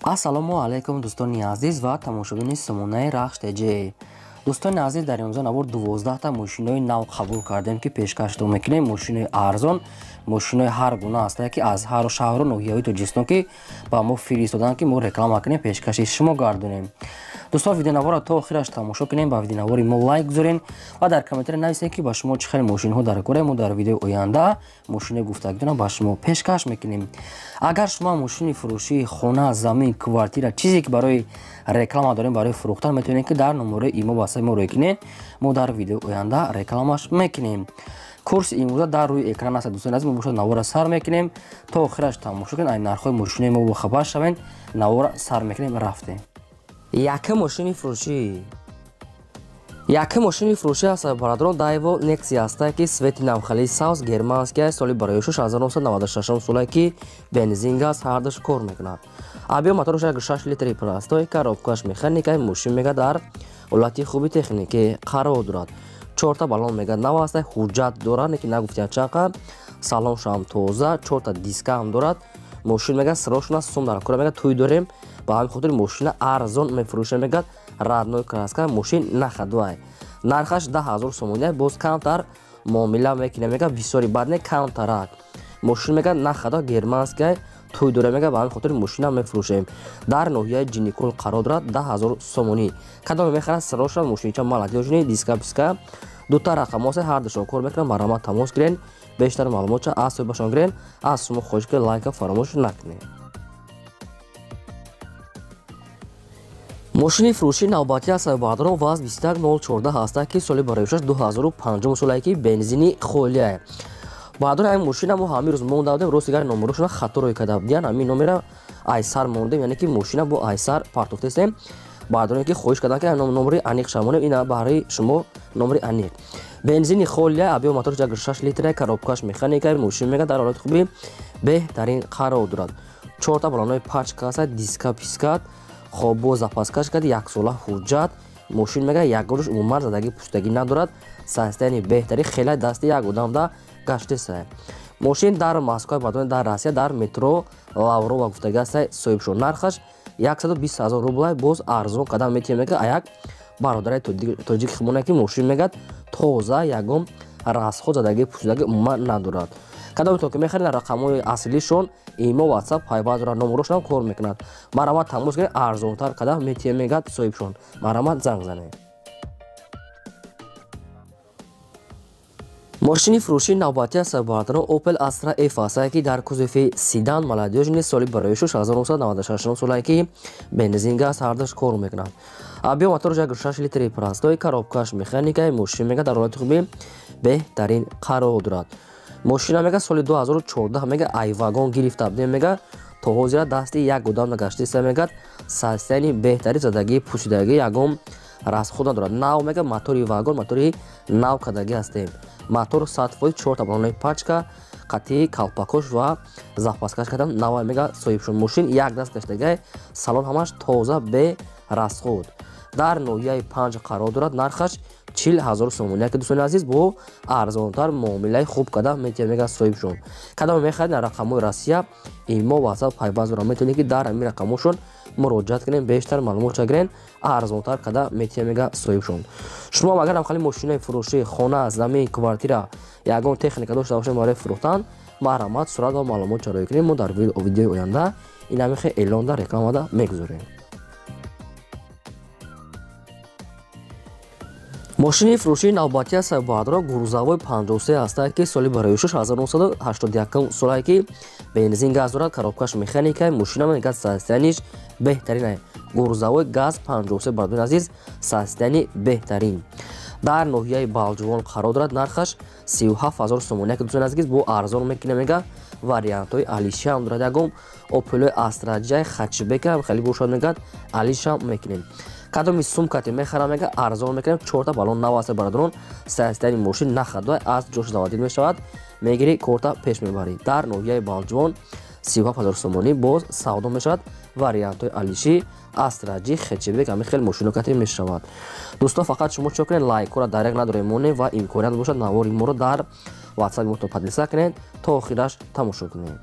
Ассалому алайкум, дӯстони азиз ва тамошобини сомонаи Рахш ТЖ. Дӯстони азиз, дар имрӯза навор 12 та мошинои нав қабул кардем, ки пешкаштон мекунем. Мошинои арзон, мошинои ҳар гуна ҳастанд, ки аз ҳар шаҳру ноҳияҳои Тоҷикистон ки ба мо фиристоданд, ки мо реклама кунем, пешкаши шумо гардонем. Дӯстон, видеонаворро то охираш тамошо кунем, ба видеонавори мо лайк гузорен ва дар комментария нависед, ки ба шумо чӣ хел мошинҳо дар кора. Мо дар видеои оянда мошинои гуфтагитонро ба шумо пешкаш мекунем. Агар шумо мошини фурӯшии хона, замин, квартира, чизе ки барои реклама дорем, барои фурӯхтан, метавонед, ки дар номерои имо васаи мо рӯй кунед. Мо дар видеои оянда рекламаш мекунем. Курси имрӯза дар рӯи экран аст. Дӯстони азиз, мо бошад навора сар мекунем, то охираш тамошо кунед, ай нархҳои мошинои мо бохабар шавед. Навора сар мекунем, рафтем. Якум мошини фурӯшӣ. Якум мошини фурӯшӣ аст, бародарон, Дайво Некси ҳастае, ки цвети навхали савз, германский, соли барои 1996 солае, ки бензин, газ ҳардаш кор мекунад. Объём мотораш 6 литри простой, коробкаш механика. Мошин мега дар ҳолати хуби техникӣ қарор дорад. Чорта баллон мега нав аста, ҳуҷҷат дорад, ки нагуфтиян чанқа. Салоншам тоза, чорта диска ҳам дорад. Мошин мега сирошна сум дар кора, мега тӯй дорем, ба ҳамин хотир мошина арзон мефурӯшем. Мегӯяд, родной краска, мошин нахадвай. Нархаш 10 000 сомони, боз камтар муомила мекунем, мега бисёри бад не, камтарак. Мошин мега нахада, германская, тӯй дорем, мега ба ҳамин хотир мошина мефурӯшем. Дар ноҳияи Ҷиникул қарор дорад. 10 000 сомонӣ, кадоме мехарад, сироша мошинча молодёжный, диска писка дута рақамосе, ҳардушон кор мекунам. Марҳамат, тамос гирен, бештар маълумотча аз соҳибашон гирен. Аз шумо хоҳиш, ки лайка фаромӯш накунед. Мошини фурӯшии навбатӣ аст, бародарон, ВАЗ 21014 ҳаста, ки соли бароишаш 2005 солае, ки бензини холия. Бародари, ҳамин мошина мо ҳамин рӯз монда будем. Рости гар, номерошона хато рӯй карда будиян, ҳамин номера айсар мондем, яъне ки мошина бо айсар партофтестем. Бародароне ки хоҳиш карданд, ки номери аниқ шамонем, ина баҳраи шумо номери аниқ. Бензини холия, объём мотораш 6 литра, коробкаш механика. Мошин мега дар ҳолати хуби беҳтарин қарор дорад. Чорта баллонои пачка аст, диска пискат хоб, бо запаскаш кард, яксола ҳуҷҷат. Мошин мега ягонаш умуман задагӣ пустагӣ надорад, состояние беҳтари, хеле дасти як одамда гаштеса. Мошин дар Москва, бадон, дар Россия, дар метро Лаврова гуфтагӣ аста соҳибшон. Нархаш 120 000 рублай, боз арзон қадам метиҳем, мега аяк бародари тоҷики химона, ки мошин мегад тоза, ягон расход, задагӣ пустагӣ умуман надорад. Кадометон ки мехаред, рақамҳои аслишон имо, ватсап пайванд дорад, номерошонам кор мекунад. Марҳамат, тамос кунед, арзонтар қадам метиҳем, мегӯяд соҳибшон. Марҳамат, занг занед. Мошини фурӯшии навбатӣ аст, бародарон, Opel Astra F ҳастае, ки дар кузови седан, молодёжный, соли бароишу 1996 солае, ки бензин, газ ҳардаш кор мекунад. Объём мотораш 6 литри простой, коробкаш механика. Мошин мега дар ҳолати хуби беҳтарин қарор дорад. Мошина мега соли 2014 мега ай вагон гирифта будем, мега то ҳозира дасти як одам нагаштиста. Мегӯяд, состояние беҳтари, задагӣ пӯсидагӣ, ягон расход надорад. Нав мега мотори вагон, мотори нав кардагӣ ҳастем, мотор 100%, чорта баллонои пачка қатъи калпакош ва запаскаш кардан нава, мега соҳибшон. Мошин як даст гаштагай, салон ҳамаш тоза, бе расход. Дар ноҳияи Панҷ қарор дорад. Нархаш 40 000 сомонӣ, яке дӯстони азиз, бо арзонтар муомилаи хуб карда метиҳад, мега соҳибшон. Кадоме мехаред, дар рақамҳои Россия имо, ватсап пайванд дорад, метавонед, ки дар ҳамин рақамҳошон муроҷиат кунем, бештар маълумотша гирен, арзонтар карда метиҳад, мега соҳибшон. Шумо агар ҳамхали мошинаи фурӯшӣ, хона, замин, квартира, ягон техника дошта бошед барои фурӯхтан, марҳамат, сурат ва маълумот чароӣ кунем. Мо дар видеои оянда ин ҳамихе эълонда, рекламада мегузорем. Мошини фурӯшии навбатӣ аст, бародарон, Грузовой 53 ҳастае, ки соли бароишуш 1981 солае, ки бензин, газ дорад, коробкаш механика. Мошина мегӯяд, состояниеш беҳтарин. Грузовой ГАЗ 53, бародарони азиз, состояние беҳтарин. Дар ноҳияи Балҷувон қарор дорад. Нархаш 37 000 сомонӣ, яке дӯстони азиз, бо арзон мекунем, мега вариантҳои алишам дорад. Ягон Опелои Астра Ҷ хэтчбека хеле бошад, мегӯяд, алишам мекунем. Кадоми сумкате мехарам, мега арзон мекунем. Чорта баллон нав аст, бародарон, состояние мошин нахадва, аз ҷош заводить мешавад, мегирӣ, корта пеш мебарӣ. Дар ноҳияи Балҷувон 37 000 сомонӣ боз савдо мешавад. Вариантҳои алиши Астра Ҷ хэтчбек, ҳамин хел мошинокате мешавад. Дӯстон, фақат шумо чо кунед? Лайкҳоро дар як надорем монем ва имконият бошад, навори моро дар ватсапи мо поделиться кунед, то охираш тамошо кунед.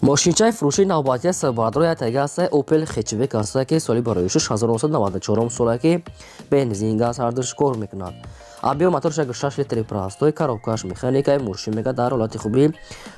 Мошинчаи фурӯшии навбатӣ аст бародаро, як тега аст Opel хэтчбек аст, ки соли барои 1994 сола, ки бензин газ ҳардуш кор мекунад. Объем моторш 6 литри простой, коробкаш механика, мошин мега дар ҳолати хуби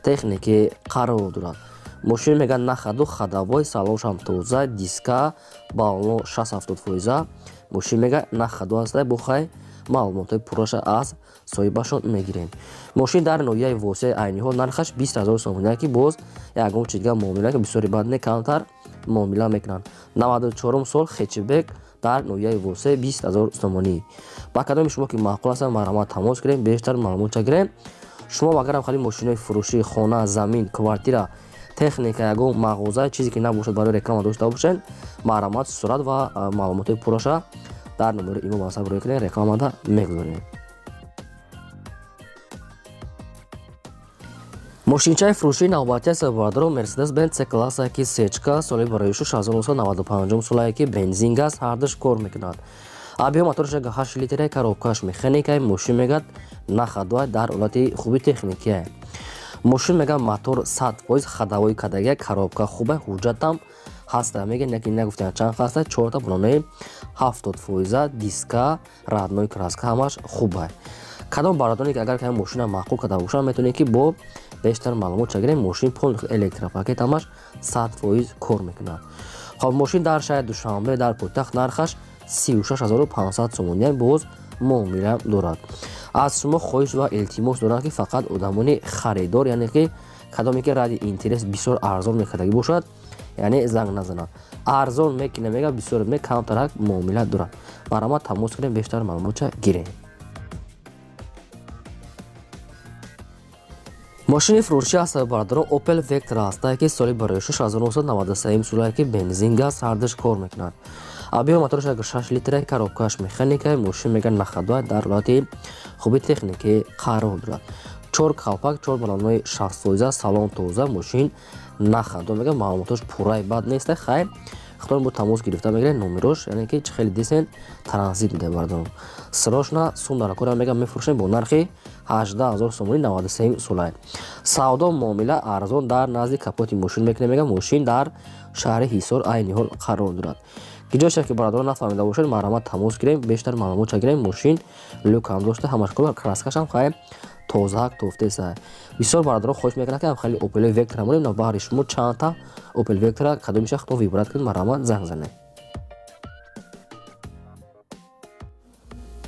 техникӣ қарор дорад. Мошин мега на ходу, ходовой, салоншам тоза, диска, баллон 60-70%. Мошин мега на ходу аст, бухай маълумотҳои пурраша аз соҳибашон мегирем. Мошин дар ноҳияи Восеи айни ҳол нархаш 20 0 сомони, ки боз ягон чи дига муомила, ки бисёри бад не, камтар муомила мекунанд. 94 сол хэтчбек дар ноҳияи Восе 20 0 сомонӣ. Ба кадоми шумо ки маъқул аст, марҳамат, тамос гирем, бештар маълумотча гирем. Шумо агарам хали мошинои фурӯшӣ, хона, замин, квартира, техника, ягон мағоза, чизе ки набошад, барои реклама дошта бошед, марҳамат, сурат ва маълумотҳои пурраша дар номери имо васап рӯй кунед, рекламада мегузорем. Мошинчаи фурӯшии навбатӣ аст бародаро, Mercedes-Benz C-класса, ки сечка, соли барои 1995 солае, ки бензин газ ҳардуш кор мекунад. Объем моторш 8 литра, коробкаш механика, мошин мегад на ходовай, дар ҳолати хуби техникия. Мошин мега мотор 100% ходовой кадагия, коробка хуба, ҳуҷҷатам ҳаста. Мега яки нагуфтан чанд хаста, чорта баллонаи 70%, диска, родной краска, ҳамаш хуба. Кадом бародароне ки агар кам мошина маъқул карда бошанд, метавонед ки бо бештар маълумот чагирем. Мошин полный электропакет, ҳамаш 100% кор мекунад. Хоб, мошин дар шаҳри Душанбе, дар пойтахт, нархаш 36 500 сомонӣ, боз муомила дорад. Аз шумо хоҳиш ва илтимос дорам, ки фақат одамони харидор, яъне ки кадоме ки ради интерес бисёр арзон мекардагӣ бошад, яъне занг назанад. Арзон мекина мега, бисёр ме, камтарак муомила дорад. Марҳамат, тамос кунем, бештар маълумотча гирем. Мошини фурӯшӣ аст бародарон, Opel Vectra аст, ки соли барои 1993 солае, ки бензин газ ҳардуш кор мекунад. Объем моторш 6 литра, коробкаш механика, мошин мега на ходу, дар ҳолати хуби техникӣ қарор дорад. Чор калпак, чор баллонои 60%, салон тоза, мошин на ходу, мега маълумотош пурраи бад нест. Хайр, худтон бо тамос гирифта мегиред номерош, яъне ки чӣ хеле дисен транзит медиҳад бародарон. Срочно сум дар кора, мега мефурӯшем бо нархи 18 0 сомонӣ, 93 солае. Савдо муомила арзон дар назди капоти мошин мекунем, мега мошин дар шаҳри Ҳисор айни ҳол қарор дорад. Ки ҷоша ки бародарон нафаҳмида бошед, марҳамат, тамос гирем, бештар маълумот гирем. Мошин люкам дошта, ҳамаш кор, краскашам хайр тозаак тофтеса. Бисёр бародарон хоҳиш мекунанд, ки ҳам хеле Opel Vectra монем. На баҳри шумо чандта Opel Vectra, кадомиша худтон выбрать кунед, марҳамат, занг занед.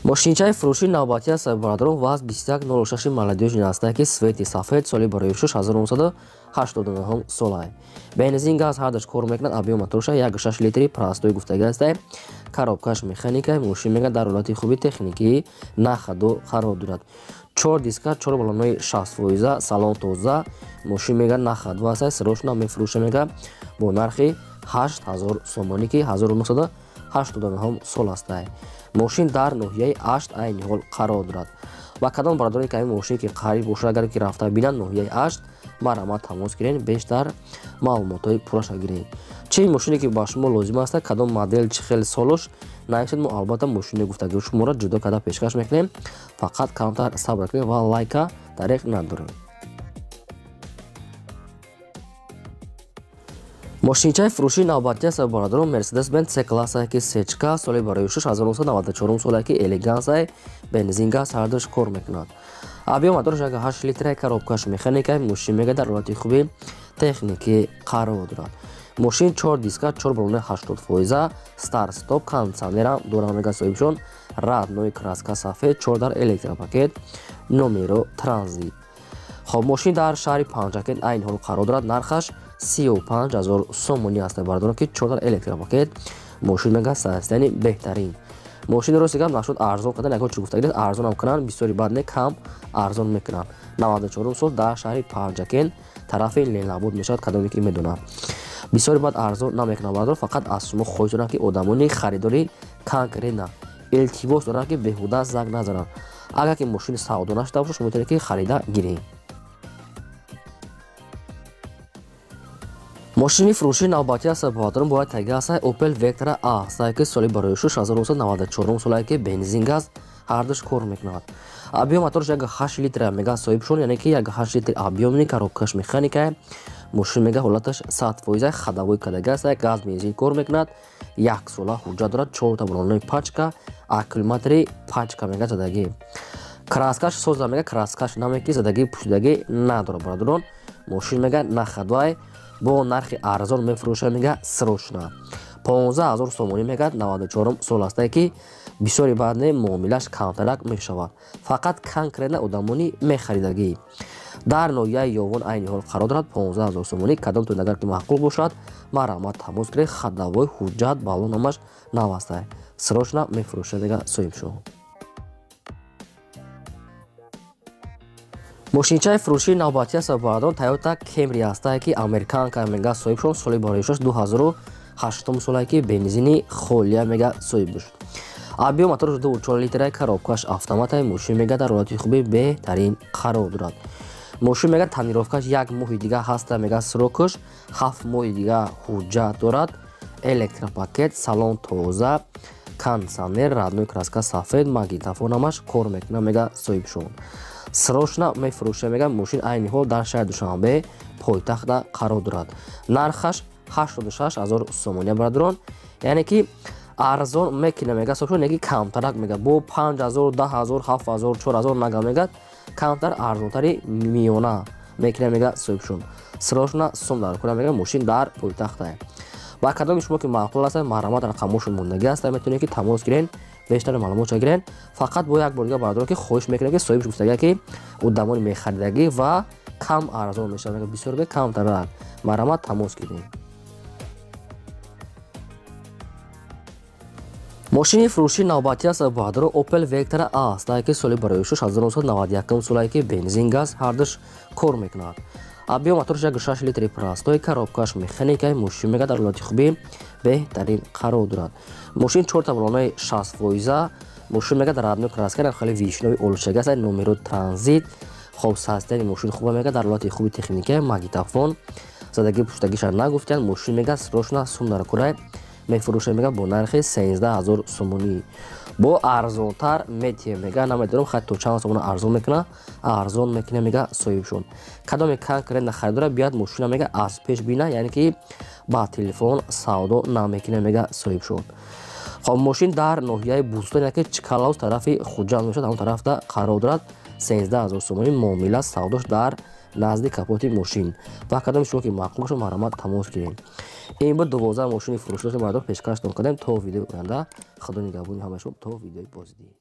Мошинчаи фурӯшии навбатӣ аст бародарон, ВАЗ 2106 молодёжный аст, ки цвети сафед, соли барои 1989 солае. Бензин газ ҳардуш кор мекунад, объем моторша 1,6 литри простой гуфтагӣ аст, коробкаш механика, мошин мега дар ҳолати хуби техникӣ, на ходу қарор дорад. Чор диска, чор баллонои 60%, салон тоза, мошин мега на ходу аст, срочно мефурӯша, мега бо нархи 8000 сомонӣ, ки 1989 сол аст. Мошин дар ноҳияи Ашт айни ҳол қарор дорад. Ва кадом бародароне ки ҳамин мошин ки қариб бошад, агар ки рафта бинанд ноҳияи Ашт, марҳамат, тамос гирен, бештар маълумотҳои пурраша гиред. Чӣ мошине ки ба шумо лозим аст, кадом модел, чӣ хел солош нависед, мо албатта мошини гуфтагии шуморо ҷудо карда пешкаш мекунем. Фақат камтар сабр кунед ва лайка тариқ надорем. Мошинчаи фурӯшии навбатӣ аст бародарон, Mercedes-Benz C-класса, ки сечка, соли барои 1994 солае, ки элегансае, бензин газ ҳардуш кор мекунад. Объем моторш 8 литра, коробкаш механика, мошин мега дар ҳолати хуби техникӣ қарор дорад. Мошин чор диска, чор баллони 80%, старт стоп, кондитсионерам дорад, мега соҳибшон, родной краска сафед, чор дар электропакет, номеро транзит. Хоб, мошин дар шаҳри Панҷакент айни ҳол қарор дорад, нархаш 35 000 сомонӣ аст бародарон, ки чор дар электропакет, мошин мега состояние беҳтарин. Мошини рости гап нашуд арзон кардан, ягон чи гуфтагӣ нест, арзонам кунанд, бисёри бад не, кам арзон мекунанд. 94 сол, дар шаҳри Панҷакент, тарафи Ленинобод мешавад, кадоме ки медонад. Бисёри бад арзон намекунанд бародарон, фақат аз шумо хоҳиш дорам, ки одамони харидори конкретно, илтимос дорам, ки беҳуда занг назананд. Агар ки мошини савдо нашуда бошад, шумо метавонед ки харида гиред. Мошини фурӯшии навбатӣ аст бародарон, бояд таги аст Opel Vectra A аст, ки соли барои 1994 солае, ки бензин газ ҳардуш кор мекунад. Объем моторш 1,8 литра, мега соҳибшон, яъне ки 1,8 литр объемный, коробкаш механика, Мошин мега ҳолаташ 100% ходовой кадаги аст, газ бензин кор мекунад, як сола ҳуҷҷат дорад, 4 баллонои пачка, аккумулятори пачка мега задагӣ. Краскаш соза мега, краскаш намеки задагӣ пӯшидагӣ надорад бародарон. Мошин мега нахадвай бо нархи арзон мефурӯша мега срочно. 15 000 сомонӣ мега, 94 сол астае ки бисёри баъд не муомилаш камтарак мешавад. Фақат конкретно одамони мехаридагӣ. Дар ноҳияи Ёвон айни ҳол қарор дорад. 15 000 сомонӣ. Кадомтон агар ки маъқул бошад, марҳамат тамос гиред. Ходовой, ҳуҷҷат, баллон ҳамаш нав астае. Срочно мефурӯша мега соҳибшо. Мошинчаи фурӯшии навбатӣ аст бародарон, Toyota Camry астае ки американка мега соҳибшон, соли бароишаш 2008 солае ки бензини холия мега соҳиб шуд. Объём мотораш 2,4 литра, коробкаш автоматае. Мошин мега дар ҳолати хуби беҳтарин қарор дорад. Мошин мега тонировкаш як моҳи дига ҳаста мега срокаш, 7 моҳи дига ҳуҷҷат дорад. Электропакет, салон тоза, кондиционер, родной краска сафед, магнитофон ҳамаш кор мекунад мега соҳибшон. Срочно мефурӯша мега. Мошин айни ҳол дар шаҳри Душанбе пойтахтда қарор дорад. Нархаш 86 000 сомонӣ бародарон, яъне ки арзон мекунад мега соҳибшон, неки камтарак мега бо 5000, 10000, 7000, 4000 нага мега, камтар арзонтари миёна мекунад мега соҳибшон. Срочно сом дар кора мега, мошин дар пойтахтае. Ба кадоми шумо ки маъқул аст, марҳамат, рақамошон мондагӣ аст, метавонед ки тамос гирен, бештар маълумотша гирен. Фақат бо як бор дига бародарон ки хоҳиш мекунем ки соҳибш гуфтагия ки одамони мехаридагӣ ва кам арзон мешавад, бисёр бе камтарак. Марҳамат тамос гирем. Мошини фурӯшии навбатӣ аст бародарон, Opel Vectra A аст, ки соли бароишаш 1991 солае ки бензин газ ҳардуш кор мекунад. Объём мотораш 1,6 литри простой, коробкаш механикаи. Мошин мега дар ҳолати хуби беҳтарин қарор дорад. Мошин 4 баллонои 60%. Мошин мега дар родной краска, хеле вишнёвый олучаги аст, номеро транзит. Хоб, состояние мошин хуба мега, дар ҳолати хуби техника, магнитофон задагӣ пуштагиша нагуфтиянд. Мошин мега срочно сум дар курай мефурӯша мега бо нархи 13 000 сомонӣ. Бо арзонтар метиҳем мега, намедонам хай то чанд сомона арзон мекуна, арзон мекуна мега соҳибшон. Кадоме конкретно харидора биёяд, мошина мега аз пеш бина, яъне ки ба телефон савдо намекуна мега соҳибшон. Хоб, мошин дар ноҳияи Бӯстон, яке Чкаловск тарафи Хуҷанд мешавад, ҳамон тарафда қарор дорад. 13 000 сомонӣ муомила савдош дар назди капоти мошин. Ба кадоми шумо ки маъқул бошад, марҳамат тамос гирем. Ин буд 12 мошини фурӯшдошти мардум пешкаштон кардем. То видеои оянда Худо нигаҳбони ҳамаи шумо, то видеои боздид.